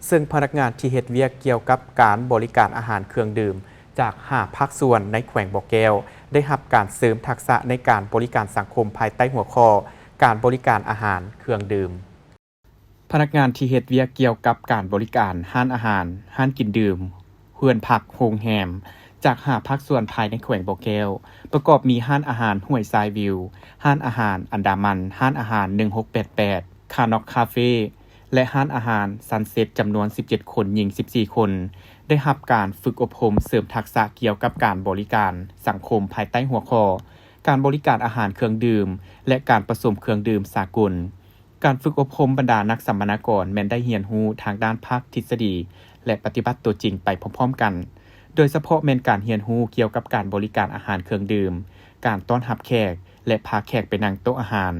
ເຊິ່ງພະນັກງານທີ່ເຮັດວຽກກ່ຽວກັບການບໍລິການອາຫານເຄື່ອງດື່ມຈາກຫ້າພາກສ່ວນໃນແຂວງບໍ່ແກ້ວ ໄດ້ຮັບການເສີມທັກສະໃນການບໍລິການສັງຄົມພາຍໃຕ້ຫົວຂໍ້ ການບໍລິການອາຫານເຄື່ອງດື່ມ. ພະນັກງານທີ່ເຮັດວຽກກ່ຽວກັບການບໍລິການຮ້ານອາຫານ, ຮ້ານກິນດື່ມ, ເຮືອນພັກ, ໂຮງແຮມ ຈາກຫ້າພາກສ່ວນພາຍໃນແຂວງບໍ່ແກ້ວ ປະກອບມີຮ້ານອາຫານຫ້ວຍຊາຍວິວ, ຮ້ານອາຫານອັນດາມັນ, ຮ້ານອາຫານໜຶ່ງຫົກແປດແປດ, ຄານອກຄາເຟ ແລະ ຮ້ານອາຫານຊັນເຊັດ ຈຳນວນສິບເຈັດຄົນ, ຍິງສິບສີ່ຄົນ ໄດ້ຮັບການຝຶກອົບຮົມເສີມທັກສະກ່ຽວກັບການບໍລິການສັງຄົມພາຍໃຕ້ຫົວຂໍ້ ການບໍລິການອາຫານເຄື່ອງດື່ມ ແລະ ການປະສົມເຄື່ອງດື່ມສາກົນ. ການຝຶກອົບຮົມບັນດານັກສຳມະນາກອນແມ່ນໄດ້ຮຽນຮູ້ທາງດ້ານພາກທິດສະດີ ແລະ ປະຕິບັດຕົວຈິງໄປພ້ອມໆກັນ, ໂດຍສະເພາະແມ່ນການຮຽນຮູ້ກ່ຽວກັບການບໍລິການອາຫານເຄື່ອງດື່ມ, ການຕ້ອນຮັບແຂກ ແລະ ພາແຂກໄປນັ່ງໂຕະອາຫານ,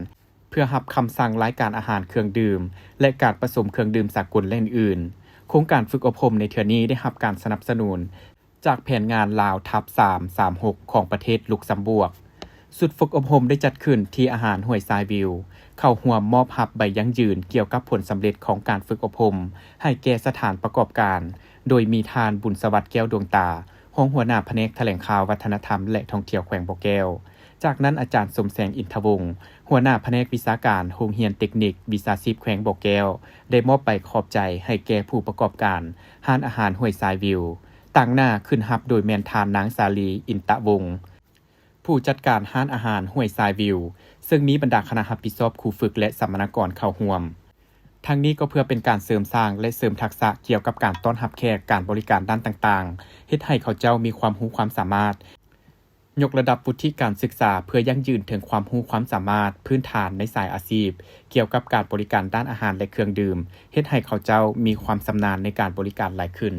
ເພື່ອຮັບຄຳສັ່ງລາຍການອາຫານເຄື່ອງດື່ມ ແລະ ການປະສົມເຄື່ອງດື່ມສາກົນ ແລະ ອື່ນໆ. ໂຄງການຝຶກອົບຮົມໃນເທື່ອນີ້ໄດ້ຮັບການສະໜັບສະໜູນ ຈາກແຜນງານລາວທັບສາມສາມຫົກ ຂອງປະເທດລຸກຊຳບວກ. ຊຸດຝຶກອົບຮົມໄດ້ຈັດຂຶ້ນທີ່ອາຫານຫ້ວຍຊາຍວິວ, ເຂົ້າຮ່ວມມອບຮັບໃບຢັ້ງຢືນກ່ຽວກັບຜົນສຳເລັດຂອງການຝຶກອົບຮົມໃຫ້ແກ່ສະຖານປະກອບການ, ໂດຍມີທ່ານ ບຸນສະຫວັດ ແກ້ວດວງຕາ, ຮອງຫົວໜ້າພະແນກຖະແຫຼງຂ່າວ, ວັດທະນະທຳ ແລະ ທ່ອງທ່ຽວແຂວງບໍ່ແກ້ວ. ຈາກນັ້ນ ອາຈານ ສົມແສງ ອິນທະວົງ, ຫົວໜ້າພະແນກວິຊາການໂຮງຮຽນເຕັກນິກວິຊາຊີບແຂວງບໍ່ແກ້ວ ໄດ້ມອບໃບຂອບໃຈໃຫ້ແກ່ຜູ້ປະກອບການຮ້ານອາຫານຫ້ວຍຊາຍວິວ. ຕາງໜ້າຂຶ້ນຮັບໂດຍແມ່ນທ່ານນາງ ສາລີ ອິນຕະວົງ, ຜູ້ຈັດການຮ້ານອາຫານຫ້ວຍຊາຍວິວ, ເຊິ່ງມີບັນດາຄະນະຮັບຜິດຊອບ, ຄູຝຶກ ແລະ ສຳມະນາກອນເຂົ້າຮ່ວມ. ທັງນີ້ກໍເພື່ອເປັນການເສີມສ້າງ ແລະ ເສີມທັກສະກ່ຽວກັບການຕ້ອນຮັບແຂກ, ການບໍລິການດ້ານຕ່າງໆ, ເຮັດໃຫ້ເຂົາເຈົ້າມີຄວາມຮູ້ຄວາມສາມາດ, ຍົກລະດັບວຸດທິການສຶກສາເພື່ອຢັ້ງຢືນເຖິງຄວາມຮູ້ຄວາມສາມາດພື້ນຖານໃນສາຍອາຊີບ ກ່ຽວກັບການບໍລິການດ້ານອາຫານ ແລະ ເຄື່ອງດື່ມ, ເຮັດໃຫ້ເຂົາເຈົ້າມີຄວາມຊຳນານໃນການບໍລິການຫຼາຍຂຶ້ນ.